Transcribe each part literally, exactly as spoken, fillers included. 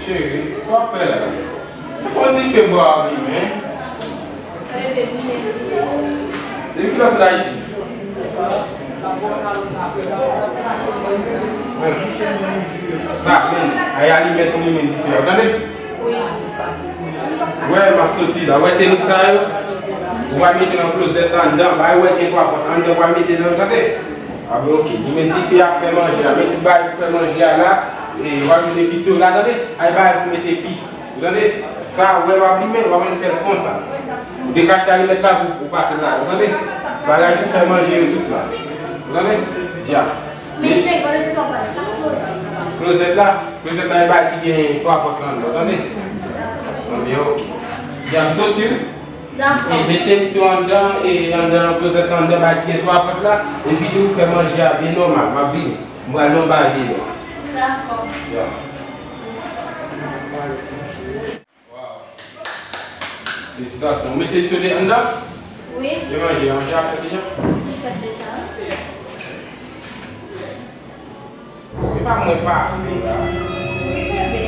Cheri, sa w ap fè la? Fè yon dife bò a blimen. Depi lè w sot Ayiti? Sa, men, ay alimèt ou limen dife a, w tande? Wè, m ap soti la. Wè tenis sa yo? Ou va mete nan klozèt la anndan. Bay wè gen twa pòt anndan, ou va mete nan, tande? A, ben, oke. Limen dife a, fè manje a. Mete bagay pou fè manje a la. E, ou va mete epis yo la, tande? Ay bagay pou mete epis. Ou tande? Sa, wè l ap limen, w ap vin fè l konsa. Ou dekrache alimèt la pou, pou pase l la, ou tande? Bagay pou fè manje yo tout la. Ou tande? Dja. Men cheri, pa rete twò pale, sa klozèt la? Klozèt la? Klozèt la, e bagay ki gen twa pòt la anndan, ou tande? Anben, oke. Dja, m soti, wi. Dakò. E mete misye anndan, e anndan klozèt la, anndan bagay ki gen twa pòt la, epi tou fè manje a byen nòmal, m ap vini. M pral nan yon bagay deyò. Dakò. Ya. Waw. Felisitasyon. Ou mete sou de anndan? Wi. E manje, manje a fèt deja? Li fèt deja. Bon, e pa mwen pa fè la. Wi, bebe.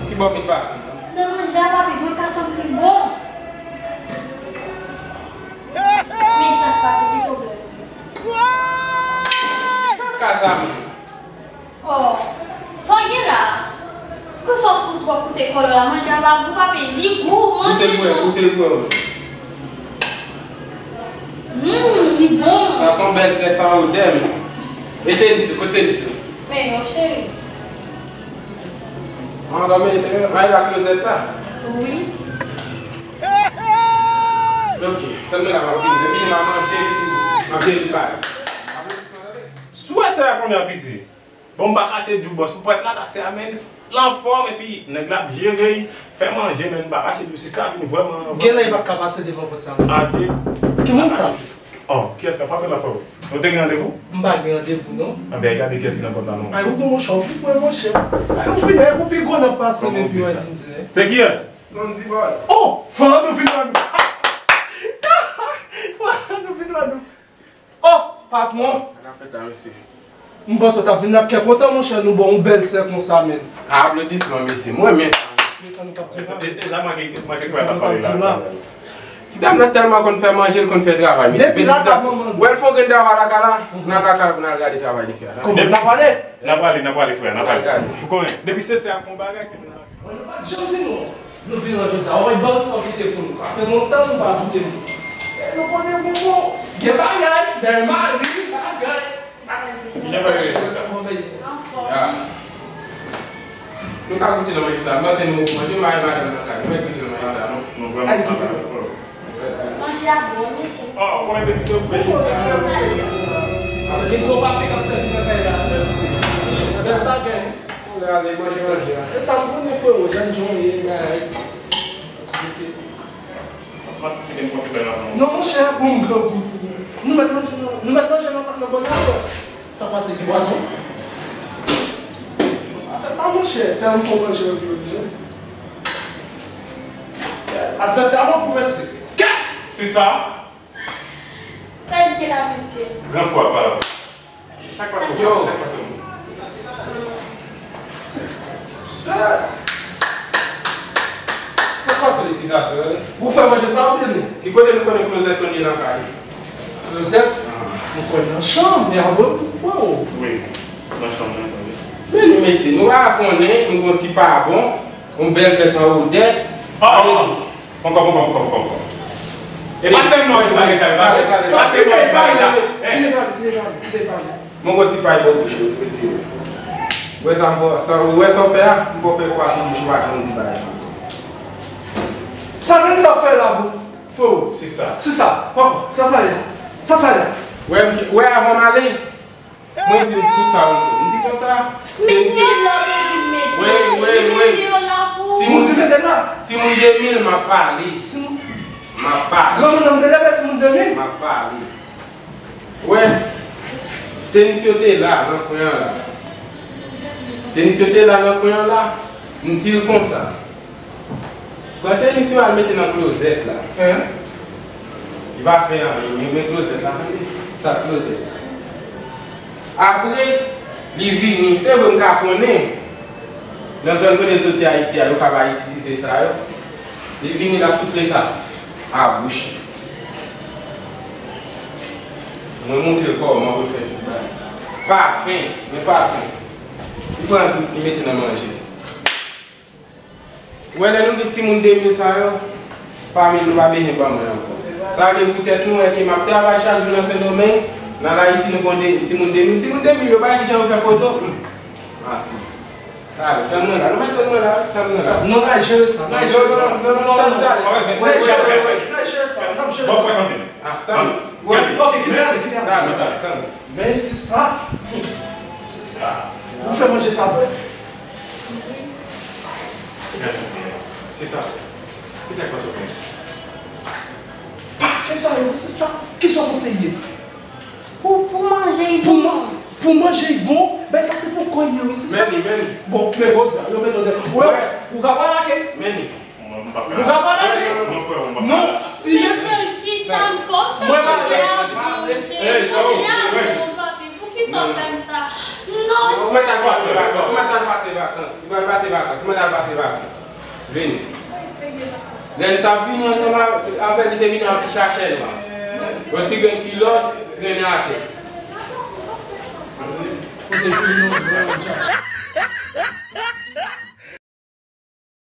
Ki bò m pa fè la? Nan manje a, papi, pou l ka santi bon. Men sa k pase, ki pwoblèm? Kaka sa menm. Oh, sa w gen la? Kòman w ap koute kòlò la? Manje a pa gou, papi. Li gou, manje non. Goute l pou wè, goute l pou wè. Hmm, li bon. Sa se yon bèl flè, sa odè, men. E tenis yo, kote tenis yo? Men yo, cheri. An, dòmi, te, ay la klozèt la? Wi. Ok, tann mwen la, m ap vini. Depi m ap manje, epi m ap vini bay. Sou wè se la kounye a, piti. Bon, m pa kache di w, bòs, pou prèt la, ta se a men l anfòm, epi nèg la ap jere l, fè manje, men m pa kache di w, sista vin vrèman, vrèman. Genlè li p ap ka pase devan pòt sa non. Adye. Ki moun sa? Oh, kiyès la? Frape la, frè. Nou te gen randevou? M pa gen randevou, non. Anben, gade kiyès ki nan pòt la, non. Ay, ou bon, monchè, ou pi pwen, monchè. Ay, ou fin, ou pi gwo nan pase, men pi wè vin di, eh. Se kiyès? Sandy Boy. Oh, Fernando vin wè nou. Fernando vin wè nou. Oh, patwon. Sa k ap fèt la, mesye? M panse w t ap vin la, kè kontan, monchè, nou ba w yon bèl sè konsa, men. Aplodisman, mesye. Mwen renmen sa. Men sa nou t ap di la. E, e, sa make, make frè la pale la. Ti dam nan tèlman konn fè manje, l konn fè travay, mesye. Felisitasyon. Wè l fè w gen travay lakay la, n al lakay la pou n al gade travay li fè a. Kòman n ap ale? N ap ale, n ap ale, frè, n ap ale. Ou konnen, depi se sè a fè yon bagay, se pou n al. Mwen, nou pa t janm vin non. Nou vin an jodi a. Ou wè ban sa w kite pou nou. Sa fè lontan nou pa ajoute nou. E nou konnen bon bon. Gen bagay, bèl mari, bagay. Jan bagay yo, sista. Ya. Nou ka goute nan manje sa. M panse nou manje, mari madanm nan kay. Nou mèt goute nan manje sa, non? Nou vrèman kontan. Manje a bon, mesye. Oh, ou konnen depi se ou ki fè sa. Gen gwo papi k ap sèvi nan kay la. Mèsi. Bèl bagay. Ale, ale, manje, manje a. E sa m konnen, frero, jèn jan w ye, men. Non, monchè, bon, m grangou. Nou mèt manje nan, nou mèt manje nan sa k nan bòl la, frè. Sa pase, ki pwason? Pa fè sa, monchè, se a m fè w manje anpil, wi. Advèsè a mwen pou mesye. Kè! Sista! Sa l gen la, mesye? Gran frè pa la. Sa k pase w? Yo! Sa k pase w? Sa k pase w isi la, sè? Ou fè manje sa oubyen non? Ki kote nou konnen klozèt konn ye nan kay? Klozèt? Ah. Nou konn nan chanm, men avè w pou fè w. Wi, nan chanm nan, tande. Men nou, mesye, nou pa konnen, nou gon ti pa bon, yon bèl flè san odè. Ah, ah, ah. Ankò, ankò, ankò, ankò, ankò. E pa sèlman ti bagay sa yo, pa vre? Pale, pale, pale. Pa sèlman ti bagay sa. Kite pale, kite pale, kite pale. Mwen gon ti pay bò kote yo, retire. Ou wè sa m fè, sa, ou wè sa w fè a? M fè w fè kwa sou bouch ou pa janm di bagay sa ankò. Sa menm sa w fè la, bon, frero. Sista. Sista, papa, sa sa ye? Sa sa ye? Wè, m, wè avan m ale, mwen di l tout sa ou fè. M di konsa. Mesye, lè w te di m mete, wi, wi, wi, mete yo la pou. Timoun di mete la. Timoun de mil, m ap pale. Timoun. M ap pale. Granmoun nan m te leve timoun de mil. M ap pale. Wè, tenis yo te la, nan kwen an la. Tenis yo te la nan kwen an la, m di l konsa. Pran tenis yo al mete nan klozèt la. Li pa fè anyen, men, men klozèt la, tande, sa klozèt la. Apre, li vini, se vre m ka konnen, nan zòn kote l soti Ayiti a, yo ka pa itilize sa yo. Li vini, l ap soufle sa a bouch li. Mwen montre l kòman pou l fè tout bagay. Pafen, men pafen. Li pran tout, li mete nan manje. Ou wè, lè nou gen timoun de mil sa yo, pa mil nou pa bezwen ban mwen ankò. Sa vle pou tèt nou wè ke m ap travay chak jou nan Sendomeng, nan Ayiti nou pran de, timoun de mil. Timoun de mil yo pa gen jan yo fè foto. Hmm. Masi. Talè, tann mwen la. Nou mèt tann mwen la, tann mwen la. Non, n a jere sa, n a jere sa. Non, non, non, non, talè. N a jere sa, n ap jere sa. Bon, frè, tann. Ah, tann. Ok, kite ale, kite ale. Talè, talè, tann. Men sista, hmm, sista, ou fè manje sa vre? Sista, kisa k pase w menm? Pa fè sa yo, sista. Kisa w panse l ye? Pou, pou manje l bon. Pou manje l bon, ben sa se pou kò l ye, wi, sista. Bon, men Rosa, yo mete w dèyè. Ou wè, ou ka pa lage. Mwen, m p ap ka. Ou ka pa lage. Non, frè, m p ap ka. Non, si men cheri, kisa m fè? Fè manje a bon, cheri. Manje a bon, papi. Poukisa w fè m sa? Non, cheri. Ou mèt al pase vakans. Ou mèt al pase vakans. Ou pral pase vakans. Ou mèt al pase vakans. Vini. Lè n t ap vini ansanm avè l, li te vini ak ti sachè nwa. Yon ti grenn kilòt, trennen atè. Kote fini yon gran djab.